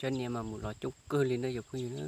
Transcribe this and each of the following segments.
Cov niam mas mus los coob kawg li na cov phooj ywg na.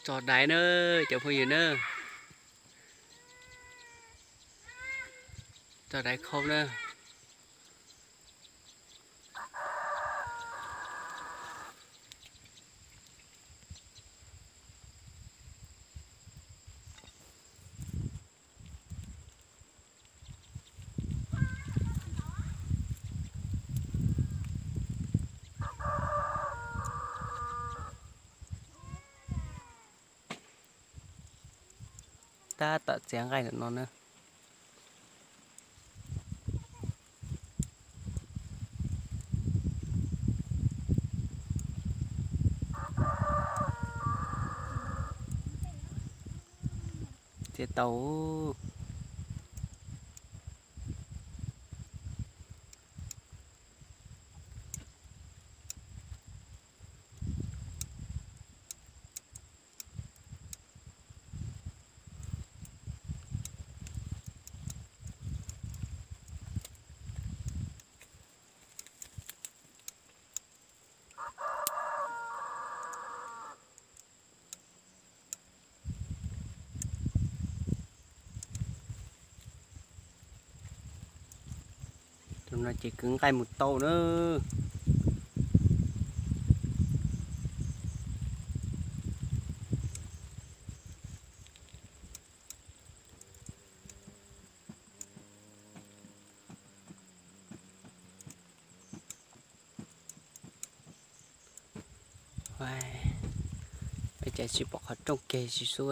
Tso daiv na, cov phooj ywg na. Tso daiv khau na. Tab tom txiav nqaij ntawm no na. Txiav tau. Tus no ces kwv nqaij mus tau na. Ua cas tsis pom qhov rooj kiag tsis xub.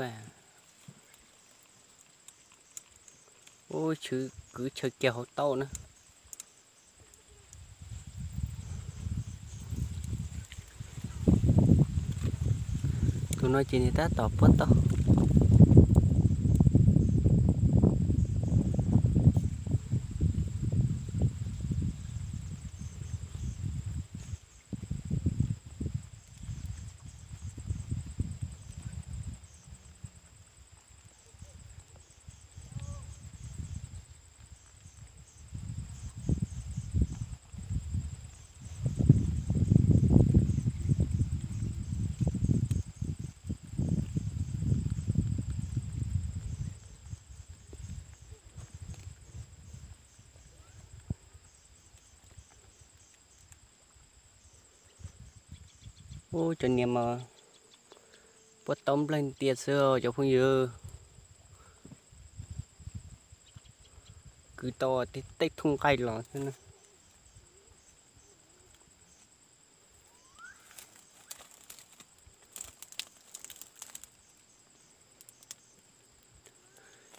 Ub, kwv chaw kiag hauv tauj na. Tus no ces nws tab tom puab tauj. Ub, cov niam mas puab taub nplawg ntias xwb os cov phooj ywg. Kwv tau tej thooj nqaij los xwb na.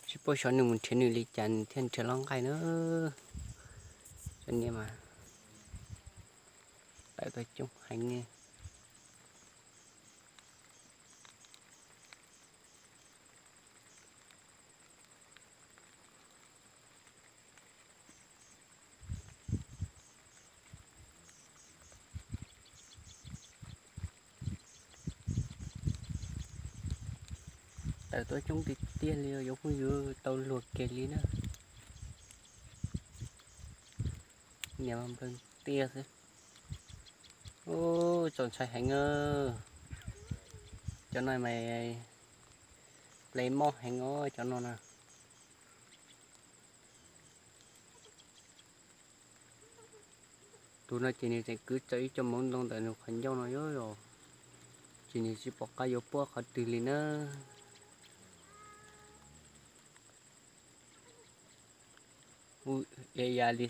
Tsis paub xyov nws mus nrhiav nws li cas nws thiaj nrhiav loj nqaij na. Cov niam mas tawm tuaj coob heev ne. Tawm tuaj coob tiag tiag li os cov phooj ywg, tau luag kiag li na. Niam mas nplawg tiag xwb. Ub, txaus ntshai heev na. Cov no mas ple mob heev os cov no na. Tus no ces nws tseem kwv tsaws ib co mov ntoo ntawm nws qhov ncauj no yom, ces nws tsis pom qab yuav puab qhov twg li na. Ub, ya ya li.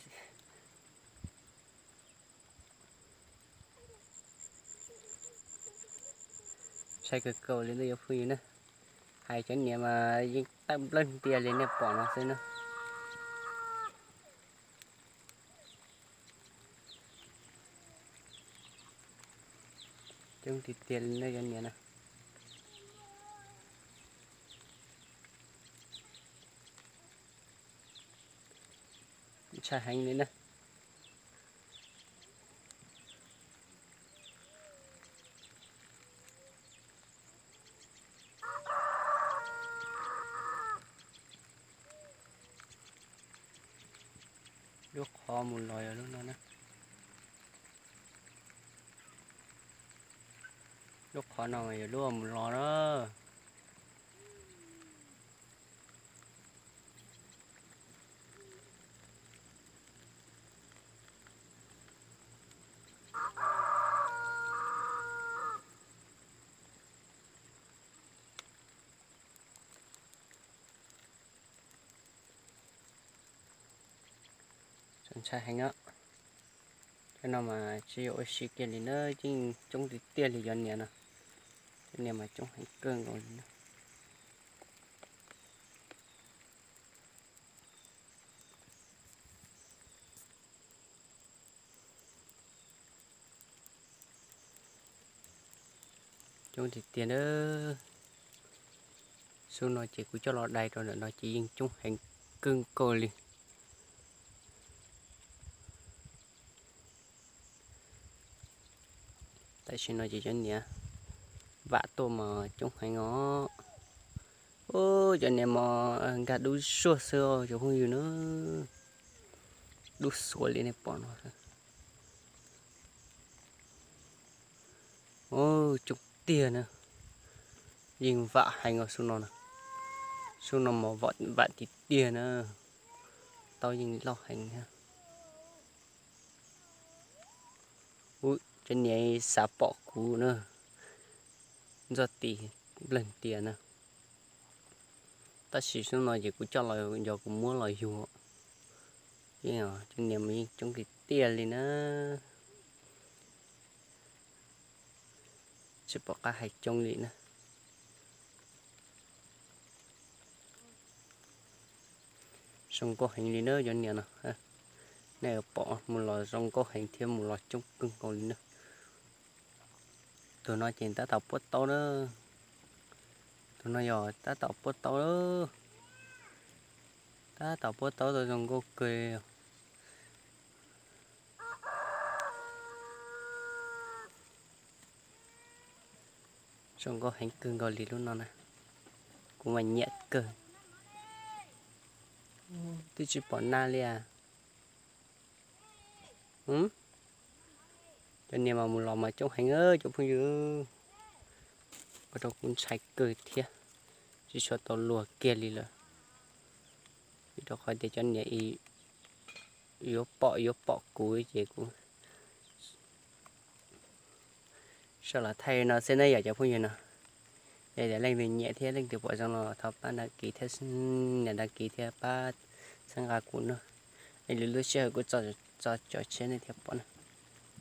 Ntshai kawg nkaus li na cov phooj ywg na. Hais cov niam mas yeej tawm nplawg ntias li nej pom no xwb na. Coob tiag tiag li na cov niam na. Ntshai heev li na. Lub qhov mus los yog lub no na. Lub qhov no mas yog lub mus los na. Txaus ntshai heev os. Cov no mas tsis yog ua si kiag li na, yeej coob tiag tiag li cov niam no. Cov niam mas coob heev kawg nkaus li na. Coob tiag tiag na. Xub no ces kuv coj los dai rau ntawm no ces yeej coob heev kawg nkaus li. Tam sim no ces cov niam vam tuaj mas coob heev os. Ub, cov niam mas nkag dub zuag xwb os cov phooj ywg na. Dub xuav li nej pom no. Ub, coob tiag na. Yeej vam heev os xub no na. Xub no mas vam tiag tiag na. Taub yeej loj heev thiab. Ub, cov niam xav pom kuv na. Ntxoj tis nplawg ntias na. Tab sis xub no ces kuv coj los yog kuv muab los yug. Cov niam mas yeej coob tiag tiag li na. Tsis pom qab hais coob li na. Zoo nkauj heev li na cov niam no. Nej pom mus los zoo nkauj heev thiab mus los coob kawg nkaus li na. Tus no ces tab tom puab taub na. Tus no yog tab tom puab taub. Tab tom puab taub tau zoo nkauj kawg. Zoo nkauj heev kawg nkaus li lub no na. Kuv mas nyiam kawg. Twb tsis pom nag li as. Cov niam mas mus los mas coob heev cov phooj ywg. Ua rau kuv ntshai kawg thiab. Tsis tshua tau luag kiag li lawm. Vim rau qhov tias cov niam yuav pom yuav pom kuv ces kuv Sawv los thaij no xwb na yom cov phooj ywg no. Yog tias leej twg nyiam thiab leej twg pom zoo los thov pab đăng ký thiab, nias đăng ký thiab pab txhawb nqa kuv no. Es lwm lub sij hawm kuv tso cov tshiab nej thiaj pom na.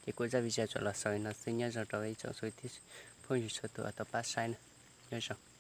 Ces kuv zaj video tsuas los xaus li no xwb, nyob zoo rau ib tsoom phooj ywg txhua tus tau pab saib na. Nyob zoo.